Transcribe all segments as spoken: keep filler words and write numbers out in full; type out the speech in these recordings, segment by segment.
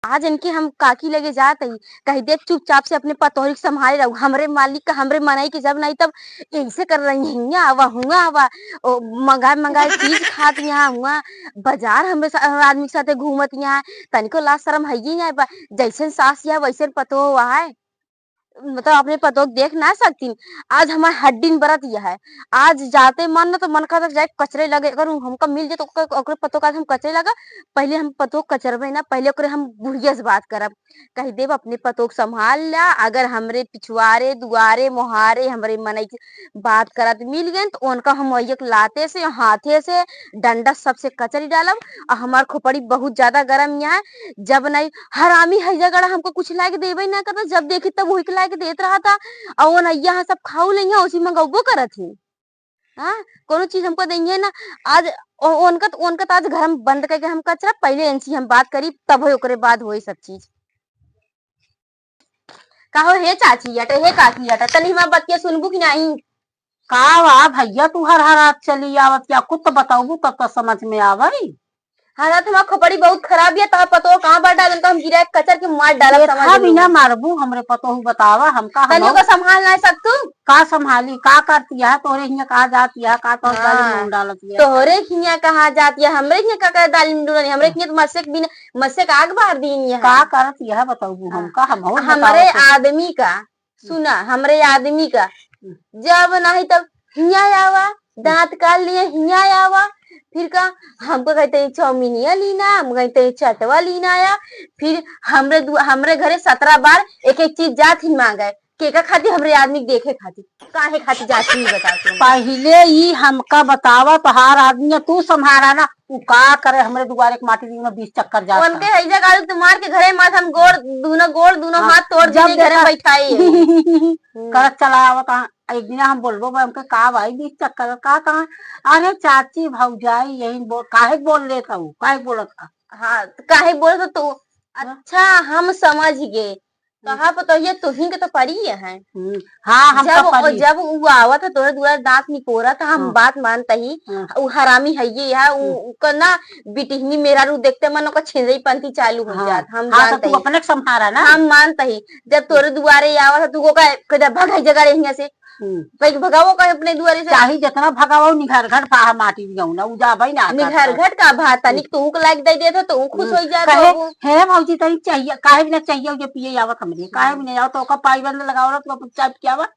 आज इनके हम काकी लगे जात हई, कहि देब चुपचाप से अपने पतोहरी के संभाले रहू, हमरे मालिक का, हमरे मनई के जब नहीं तब ऐसे कर रही हैं, हियाँ आवा, हुआँ आवा, ओ, मंगाए, मंगाए चीज खात यहाँ, हुआँ बाजार हमरे सा-, हमरे आदमी के साथे घूमत यहाँ, तनिको लाज शरम हइये नहीं बा, जैसन सास या वैसन पतोह हुआ है। मतलब अपने पतोह के देख ना सकतीन। आज हमार हड्डी में बरत यह है। आज जाते मन न तो मन करता जाए कचरे लगे, अगर उ हमका मिल जाए तो ओकर, ओकरे पतोह का हम कचरे लगा, पहले हम पतोह कचरबे ना, पहले ओकरे हम बुढ़िया से बात करब। कहि देब अपने पतोह के संभाल ला, अगर हमरे पिछुआरे, दुआरे, मोहारे, हमरे मनई के बात करत मिल गए तो उनका हम वही एक लाते से, हाथे से, डंडा सबसे कचरी डालब। और हमार खोपड़ी बहुत ज्यादा गरम यहाँ है, जब नहीं हरामी है झगड़ा हमको कुछ लाके देबे ना करता, जब देखी तब वही के लाके देत रहा था। और वो नैया है सब खाऊ ले हैं, उसी मंगौबो करत ही। हाँ, कोनो चीज हमको देंगे ना। आज ओ-, उनका त-, उनका त आज घर में बंद करके हम कचरा, पहले इनसे हम बात करी, तब होई, ओकरे बाद होई सब चीज। का हो हे चाची अटे, हे काकी अटे, तनी हमार बतिया सुनबू कि नहीं? का बा भैया, तू हर हर हाथ चली आवत या? कुछ तो बताऊबू तब तो समझ में आवई। हाँ, रात हमार खोपड़ी बहुत खराब है, तहार पतोह कहाँ बाटा, उनका हम गिरा के कचर के मार डालब, समझ देखा लो। बिना मारबू हमरे पतोह, बतावा हमका, तनियो हमहू का संभाल ना सकतू? का संभाली, का करती है, तोहरे हियाँ कहाँ जाती है, का तोहर हाँ, दाली में डालती है? तोहरे हियाँ कहाँ जाती है, हमरे हियाँ का करे दाली में डूबनी, हमरे हियाँ तो मस्से के बिना, मस्से का आग बार दीन है। का करती है बताऊबू हाँ। हमका, हमहू हमरे बतावा तो। आदमी का सुना, हमरे आदमी का, हम्म। जब नाही तब हियाँ आवा, हम्म। दाँत काल लिए हियाँ आवा, फिर का हमको कहते हैं चाउमीनिया लीना, हम कहते हैं चटवा लीना आया, फिर हमरे दु-, हमरे घरे सतरह बार एक एक चीज जात ही मांगे, केका खातिर हमरे आदमी के देखे खातिर, काहे खातिर जात ही बताओ तुम? पहिले ई हमका बतावा, तोहार आदमी है, तू संभारा ना, उ का करे हमरे दुआरे के माटी में बीस चक्कर जात उनके है। हैजा गाड़ी तो मार के घरे मार हम गोड़, दूनो गोड़, दूनो हाँ, हाथ तोड़ जब दीजिए, घरे देखा बैठाई है। हम्म। करत चला आवत हाँ, एक दिन हम बोलबो बा, हमके का भाई बीस चक्कर का कहा? अरे चाची भौजाई यही बोल, काहे बोल लेत हऊ? काहे बोलत हा? हाँ, तो काहे बोलत हो तू? हाँ। अच्छा, हम समझ गए। कहा पतोहिया तुही के तो परी है। हम्म, हाँ, हम जब तो परी। जब उ आवत है तोरे दुआरे दाँत निपोरत है, हम हाँ। बात मानत ही, हाँ। उ हरामी है ये है, उ, हम्म। उकर ना बिटिहनी मेहरारू देखते मन ओकर छेंदई पंथी चालू हो हाँ। जात, हम हाँ, तो जानत तू ही। अपने के संभारा ना। हम मानत ही, जब तोरे दुआरे आवत है, तू ओका कह दे, "भग है जगह रे हियाँ से।" हम्म। भाई भगावो कहे अपने दुआरे से। चाहे जितना भगावो, निघर घट फाहा माटी दियो ना, उ जाबे ना करता। निघर घट का भा, तनिक हम्म। तो ऊक लाग दे देत हो, तो ऊ खुश हम्म। हो जात कहे, हो। "हे भौजी, तनिक चाहिए, काहे बिना चाहिए, जे पिए आवत हमरे, काहे बिना आवत, तो ओकर पाई बंद लगावत, तो अपन चाय पिए आवत,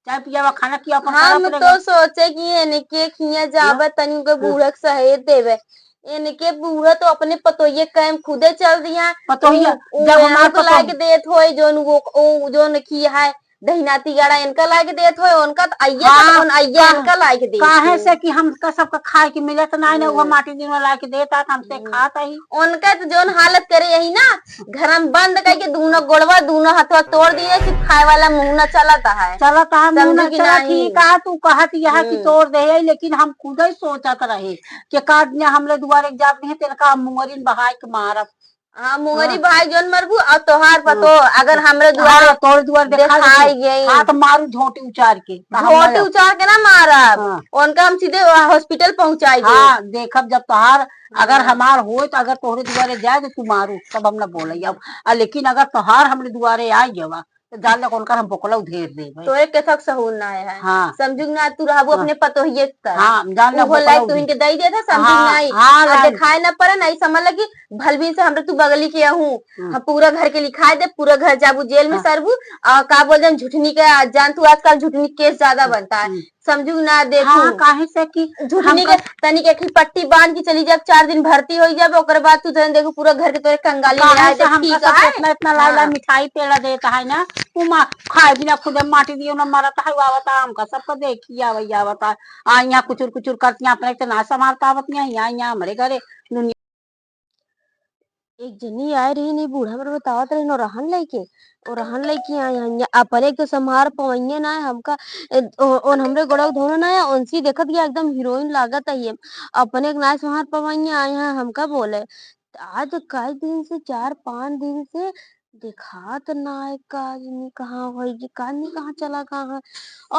चाय पिए आवत, खाना खिया, अपन खाना हम अपने तो घर।" सोचे कि इनके खिया जाबे, हाँ। तनी उनके हाँ। बूढ़ा के सहेज देबे। इनके बूढ़ा तो अपने पतोहिए के कायम खुदे चल दिया। पतोहिया, उ, उ जब हमार इनको पतोह लाग देत होए, जोन वो, ओ, जोन की है, दहिना तिगाड़ा इनका लाग देत होए, उनका तो आइया हाँ, तक उन आइया का-, इनका लाग देत काहे होए। से कि हमका सबका खाए के मिलत ना है ना, वो हम्म। माटी दिन में लाके देता, हमसे हम्म। खात ही। उनका तो जोन हालत करे यही ना, घर में बंद करके दूनो गोड़वा, दूनो हथवा तोड़ दिए, सिर्फ खाए वाला मुंह ना चलत है। चलत है, मुंह समझू ना कि चलत ही, नहीं? का तू कहत यह कि हम्म। तोड़ दे, लेकिन हम खुद ही सोचत रहे कि का दिन हमरे दुआरे जात नहीं, तेनका हम मुंगरिन बहाए के मारब। हाँ, मुंगरी हाँ। भाई जोन मरबू और तोहार हाँ। पतो अगर हमरे दुआरे हाँ, तोहरे दुआर देखा देखाई देबू। गई। हाँ, तो मारू झोंटी उचार के, तो हम ना झोंटी जाब। उचार के ना मारब। हाँ। उनका हम सीधे hospital पहुँचाई देब। हाँ, देखब जब तोहार, अगर हाँ। हमार होए तो अगर तोहरे दुआरे जाए तो तू मारू, तब हम ना बोले अब। आ, लेकिन अगर तोहार हमरे दुआरे आ गवा, तो जान ले उनकर हम बोकला उधेर देबे। तोरे के थक सहूर ना है। हाँ। समझू ना, तू रहबू हाँ। अपने पतोहिए के तरह। हाँ, जान ले उहो बोकला लायक तू उधेर। इनके दई देत है, समझू हाँ, ना आई। हाँ, आ लाल। देखाए ना पड़े, ना ई समझ लगी, भलवीन से हमरे तू बगली के अहूँ, हम्म। हम पूरा घर के लिखाए दे, पूरा घर जाबू जेल में हाँ। सरबू, और का बोल जान झुठनी के, आ, जान तू आजकल झुठनी केस ज्यादा बनता है, हम्म। समझू ना देखू। हाँ, काहे से कि झुठनी हमका के तनी के एक ही पट्टी बांध के चली जाब, चार दिन भर्ती होई जाब, ओकर बाद तू जन देखू पूरा घर के तोरे कंगाली में काहे आए से दे, हमका ठीक सब है? इतना, इतना लाई लाई हाँ। मिठाई पेड़ा देता है ना, उ मा-, खाए बिना खुदे माटी दियो ना मरत है, आवता हमका सबका देखी आवे आवता, आ यहाँ कुचुर कुचुर करती, अपने के ना संभालता आवत नहीं, यहाँ, यहाँ हमरे घरे दुनिया एक जनी आए रही, नहीं बूढ़ा मर बतावत रही, ओरहन लेके, ओरहन लेके आए हैं। अपने एक तो संभार पवैया ना है हमका, ए, ओ, ओन हमरे गोड़वा धोना ना है, उनसी देखत गया एकदम हीरोइन लागत है ये। अपने एक ना संभार पवैया आए हैं हमका बोले। आज कई दिन से, चार पाँच दिन से देखात ना है, का जनी कहाँ होई, का जनी कहाँ चला गया है।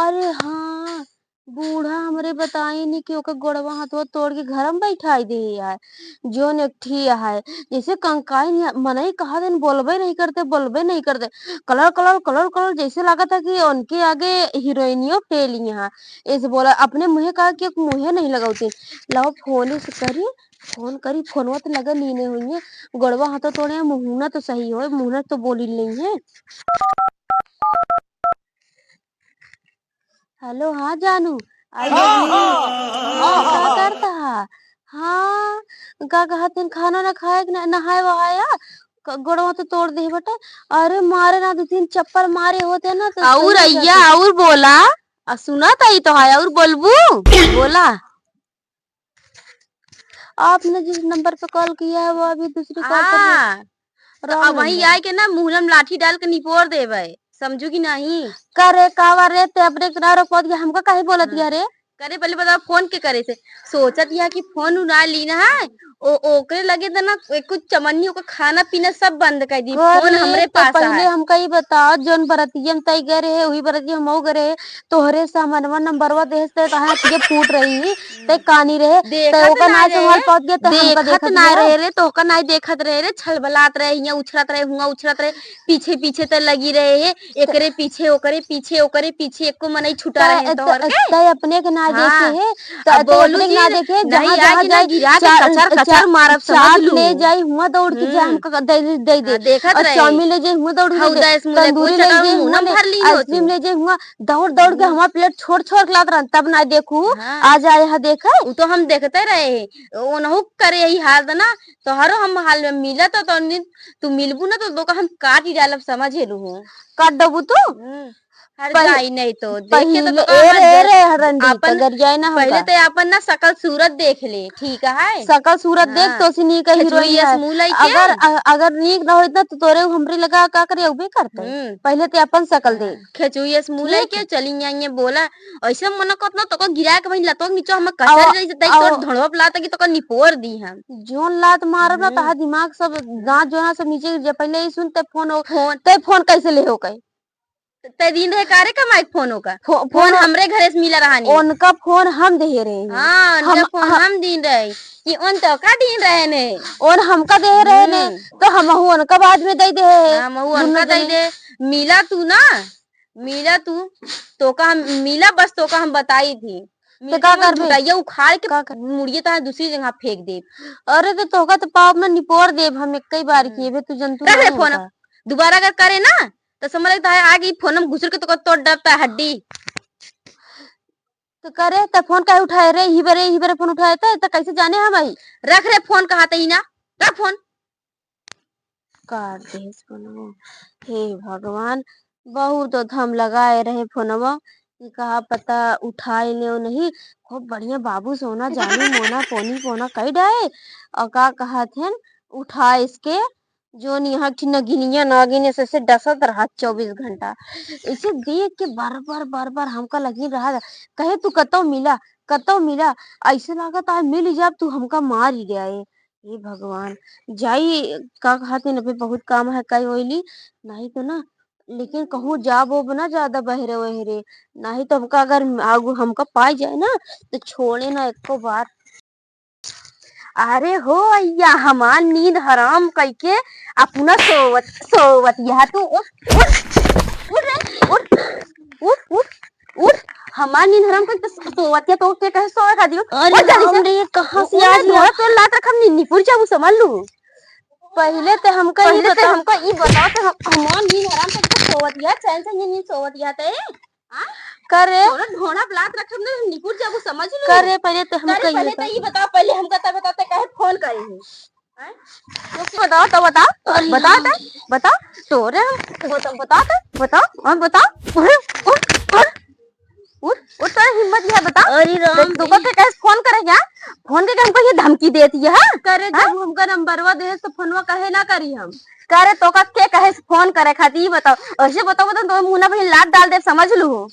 अरे हाँ, बूढ़ा हमरे बताई नी कि ओकर गोड़वा हथवा तोड़ के घर में बैठाई दे है। जोन एक ठी है, जैसे कंकाई नहीं, मनई कहा दिन बोलबे नहीं करते, बोलबे नहीं करते। कलर, कलर, कलर, कलर, जैसे लागत है कि उनके आगे हीरोइनियो फेल ही है। ऐसे बोला, अपने मुँहे कहा कि एक मुँहे नहीं लगावती। लाओ फोन से करी, फोन करी, फोनवा तो लगा नीने हुई है। गोड़वा हथवा तोड़े, मुँहना तो सही होए, मुँहना तो बोली नहीं है। हेलो, हाँ जानू, आई हाँ, लव यू। हाँ, हाँ, का हाँ, करता हाँ। हा? हाँ, का कहत हन, खाना ना खाए, ना नहाए वहाए, आ? क-, गोड़वा तो तोड़ दे बटे। अरे मारे ना, दो तीन चप्पल मारे होते ना तो और सही अइया, रहते। और बोला, आ सुना ताई तो है, और बोलबू, बोला। आपने जिस नंबर पे कॉल किया है, वो अभी दूसरी कॉल पर है। हाँ, तो wrong अब वहीं नंबर। आए के ना मुँह में लाठी डाल के निपोर देबे, समझू कि नहीं? करे कावा रे, ते अपने के ना रोकत के हमका काहे बोलत हाँ। गया रे? करे पहले बताओ फोन के करे से? सोचत यह कि फोन उना ली ना है, ओ, ओकरे लगे त ना एक कुछ चमन्नी, ओकर खाना पीना सब बंद कर दी, फोन करे हमरे तो पास पहले है। हमका ई बताओ, जोन बरतिया में तई गए रहे, वही बरतिया हम गए रहे, तोहरे सामानवा नंबरवा देहे से तहां अखिया फूट रही, ते कानी रहे, ते देखत ओकर ना नाय संभाल रहे, पावत गए, ते हमका देखत देखत नाय रहे। रहे रे, तोहका नाय देखत रहे रे, छलबलात रहे, हियां उछलत रहे, हुआं उछलत रहे, पीछे पीछे ते लगी रहे है, एकरे पीछे, ओकरे पीछे, ओकरे पीछे, एको मनई छुटा रहे त-, तोहर त-, के। ते अपने के ना हाँ। देखे है, त-, अब ते बोलू अपने के ना जी, देखे, नहीं जहाँ, आए जहाँ कि ना जाए, गिरा के चाट, कचर, कचा-, कचर मारब, समझ चाट लू। ले जाई, हुआं दौड़ के जा, हम्म। हमका दे, दे, दे दे। हाँ, देखत और रहे। चाउमीन ले जाई, हुआं दौड़ के हऊ दे, दे, मुँह ले, तंदूरी कुछ ले अगर जाई, मुँह हुआं ना ले, भर ली आइसक्रीम होती। ले जाई, हुआं दौड़ दौड़ के हम्म। हमार प्लेट छोड़ छोड़ के लात रहन, तब ना देखू, हाँ। आ जाए हा देखे। उ तो हम देखते रहे, ओनहु करे यही हाल था ना, तोहरो हम हाल में मिलत तो, तो नि-, तू मिलबू ना तो तोका हम काट ही डालब, समझ हेलू हो। काट देबू तू? हम्म, हर पहि-, जाई नहीं तो, देख के तो पहिले, तोका ए हमार रे, ए दे-, रे, हरंडी, आपन, गरियाई ना पहिले हमका। ते आपन ना सकल सूरत देख ले, ठीक है? सकल सूरत देख हाँ। तो सी नीक हीरोइन खेचुई है। अस मुँह लइके। अगर, अ-, अगर नीक ना होइत ना तो तोरे हमरे लगा का करे, उबे करते। हम्म। पहिले ते अपन सकल देख। खेचुई अस मुँह ठीक। लइके चली आई है बोला, ऐसे मन करत ना तोका गिरा के वहीं लतवा के नीचे हम कचर अहो, जैसे तई तोर अहो। ढोड़वा पे लात कि तोका निपोर दी हम। जोन लात मारब ना, हम्म। तहार दिमाग सब, दांत जोना सब नीचे गिर जाए। पहिले ही सुन, ते फोन हो, फोन। ते फोन कैसे ले हो गए? ते दिन रहे कारे कमाए फोन ओका? फो-, फोन फोन हमरे घरे से मिला रहा नी। उनका फोन हम दे रहे हैं। हाँ, उनका हम, फोन हम हम दीन रहे। कि उन तोका दीन रहे ने। उन हमका दे रहे ने, हम्म। तो हमहू उनका बाद में दे दे। हाँ, हमहू दुनो उनका दे जने। दे। मिला तू ना, मिला तू, तोका हम, मिला बस तोका हम बताई थी। तो मिलते का वहाँ करबे? जुटाइया उखाड़ के का कर- मुड़िए तहाँ दूसरी जगह फेंक दे। अरे तो तोका तो पाव में निपोर देब हम एक ही बार की, हम्म। बे तू जंतु रख ना रे है फोन। हमका। दोबारा अगर करे ना, तो समझ लगता है आगे फोन में घुसर के तोका तोड़ डरता है हड्डी। तो करे, तो फोन काहे उठाए रे? यही बरे, यही बरे फोन उठाए थे, तो कैसे जाने हम आई? रख रे फोन, कहा थे ही ना, रख फोन। काट देस फोनवा। हे भगवान, बहुत तो हम लगाए रहे फोनवा, कि कहा पता उठाए ले नहीं। खूब बढ़िया बाबू सोना जानू मोना पोनी पोना कई डाए। और का कहत हन, उठा इसके, जोन यहाँ की नगिनिया नागिन ऐसे, ऐसे डसत रहा चउबीस घंटा। ऐसे देख के बार बार, बार बार हमका लगी रहा, कहे, "तू कतौ मिला, कतौ मिला।" ऐसे लागत आज मिल ही जाब, तू हमका मार ही गया है। हे भगवान, जाई, का कहत हन, अबे बहुत काम है, कई ओइली, नहीं तो ना, लेकिन कहूँ जाब ओब ना ज्यादा बहरे वहरे, नहीं तो हमका अगर आगू हमका पाई जाए ना, तो छोड़े ना एको बार। अरे हो अइया, हमार नींद हराम कइके अपना सोवत, सोवत यह तू उठ, उठ, उठ रे, उठ, उठ, उठ, उठ। हमार नींद हराम कइके सोवत यह तो के कहे सोवे खातिर? अरे उठ जल्दी से। राम रे, कहाँ से उठ, आज उठ, ना? तोर लात रखब नी, निपुर जाबू, समझ लू। पहिले ते हमका ई पहिले ते बताओ। हमका ई बताओ ते हम, हमार नींद हराम कइके सोवत यह, चैन से ये नींद सोवत यह ते। हाँ? करे। तोरा ढोंढा ब्लात रखब ना, निपुर जाबू, समझ लू। करे, पहिले ते हमका करे, ये पहिले बता। ते ई बताओ, पहिले हमका तब बताओ, ते काहे फोन करे है? हैं? तो की बताओ, तो बताओ, अरे बताओ राम। ते, बताओ, तोरे हम, बता, बताओ ते, बताओ, और बताओ, उठ, उठ, उठ, उठ, उठ, तोरे हिम्मत है, बताओ। अरे राम देख, तू रे। के कैसे फोन करे क्या? फोन के हमको ये धमकी देती है, हाँ? करे, हाँ? जब हमका नंबरवा दे, तो फोनवा काहे ना करी हम? करे, तोका के कहे से फोन करे खातिर, ई बताओ। ऐसे बताओ, बताओ, तो मुंह ना भाई लात डाल दे, समझ लू हो।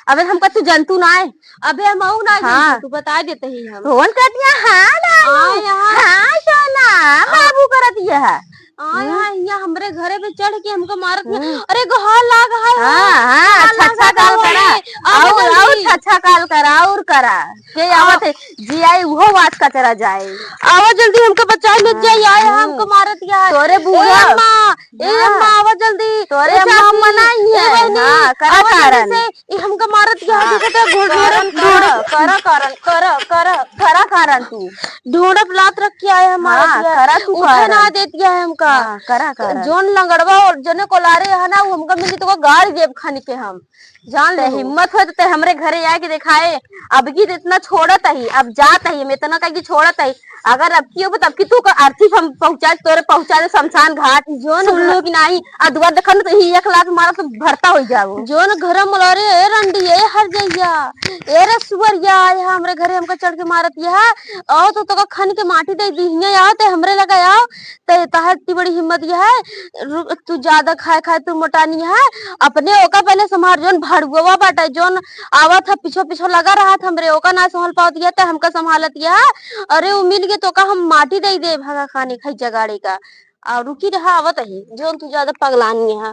अबे हमका तू जनतू ना है। अबे हम आऊ ना हाँ। जनतू, तू बता देते ही हम। फोन कर दिया, हाँ, लालू। हाँ, यहाँ। हाँ, सोना, हाँ। बाबू कर दिया है। आय, हम्म। आय, यहाँ हमरे घरे पे चढ़ के हमको मारत है। हम्म। अरे, गोहार लाग है, हाँ, हाँ, गोहार लाग छच्छा है, काल करा। अरे, आवा और, और जल्दी। छच्छा काल करा, और करा। के हाँ। आवत है, जी आई, उहो वास कचरा जाए। आवा जल्दी, हमको बचाई ले हाँ, जाई, आय, हाँ। हमको मारत है। तोरे ए बुआ। अम्मा, ए हाँ। अम्मा, आवा जल्दी। तोरे ए अम्मा चाची, मना ही ए है। बहनी, हाँ, करा आवा जल्दी कारण। से, ई हमका मारत है, हाँ, देखत है, घोड़-, कारण, घोड़-, करा, करा, कारण, करा, करा, करा कारण तू। ढोंढत लात रख के आए हैं, मारत हाँ, है। करा तू उठे कारण। ना देत है हमका। हाँ, करा कारण। जोन लंगड़वा और जने कोलारे है ना, वो हमका मिली तो गाड़ देब खानी के हम। जान ते ले। हिम्मत हो तो ते हमरे घरे आए के दिखाए। अब की तो इतना छोड़त ही, अब जात ही, हम इतना कह के छोड़त ही। अगर अब की हो, तब की तू का अर्थी हम पहुँचा, तोरे पहुँचा दे शमशान घाट। जोन सुन लो कि नहीं, आ दुआ देखन तो ही एक लात मारा तो भरता हो जाओ। जोन घर मलारे, ए रंडी, ए हर जइया, ए रे सुअरिया, आय हमरे घरे हमका चढ़ के मारत यह। आओ तो तोका खन के माटी दे दी, हियाँ आओ ते हमरे लगा आओ, ते तहार इतनी बड़ी हिम्मत यह है, रु-, तू ज्यादा खाए खाए तू मोटानी है, अपने ओका पहले संभार, जोन भड़ुआ बाटे, जोन आवत है पीछो पीछो लगा रहा था हमरे, ओका ना संभाल पावत यह, ते हमका संभालत यह। अरे वो मिल गए तो का हम माटी दे दे भागा खाने खाई जगाड़े का। आ रुकी रहा, आवत ही, जोन तू ज्यादा पगलानी है।